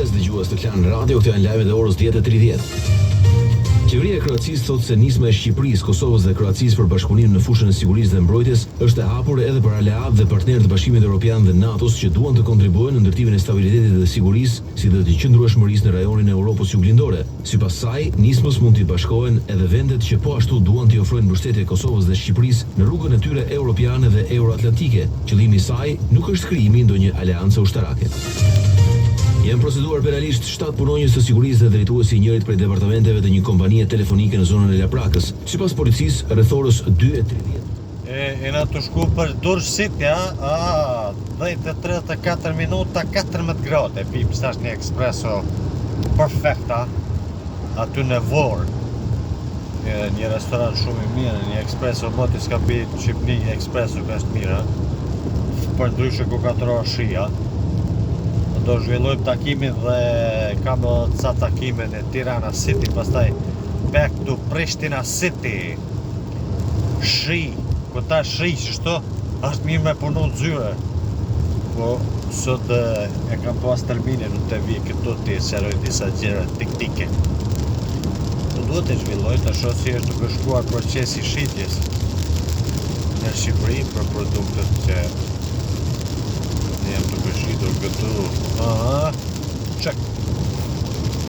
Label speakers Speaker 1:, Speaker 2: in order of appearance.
Speaker 1: Mirëmëngjes dëgjues të Klan Radio, këto janë lajmet e orës 10:30. Qeveria e Kroacisë thotë se nisma e Shqipërisë, Kosovës dhe Kroacisë për bashkëpunim në fushën e sigurisë dhe mbrojtjes është e hapur edhe për aleatë dhe partnerë të Bashkimit Evropian dhe NATO-s që duan të kontribuojnë në ndërtimin e stabilitetit dhe sigurisë si dhe të qëndrueshmërisë në rajonin e Europës Juglindore. Sipas saj, nismës mund t'i bashkohen edhe vendet që po ashtu duan t'i ofrojnë mbështetje Kosovës dhe Shqipërisë në rrugën e tyre europiane dhe euroatlantike. Qëllimi i saj nuk është krijimi i ndonjë aleance ushtarake. Janë proceduar penalisht shtatë punonjës të sigurisë dhe drejtuesi i njërit prej departamenteve të një kompanie telefonike në zonën e Laprakës. Sipas policisë, rreth orës 2:30.
Speaker 2: E, jena tu shku për Durrës City, a? A, 10 e 34 minuta, 14 gradë, e pim tash një espresso perfekta, aty në Vorë. Një, një restoran shumë i mirë, një espresso, moti s'ka pi në Shqipni një espresso ka është mirë, a? Për ndryshe ku ka të ra shia. Do zhvillojmë takimin dhe kam edhe ca takime në Tirana City, pastaj back to Prishtina City. Shi, ku ta shi qështu, është mirë me punu në zyre. Po, sot e, e kam pas terminin në të vi këtu të sqaroj disa gjëra teknike. Po duhet të zhvilloj të shoh si është duke shkuar procesi i shitjes në Shqipëri për produktet që ne jam duke shitur këtu. Aha, check.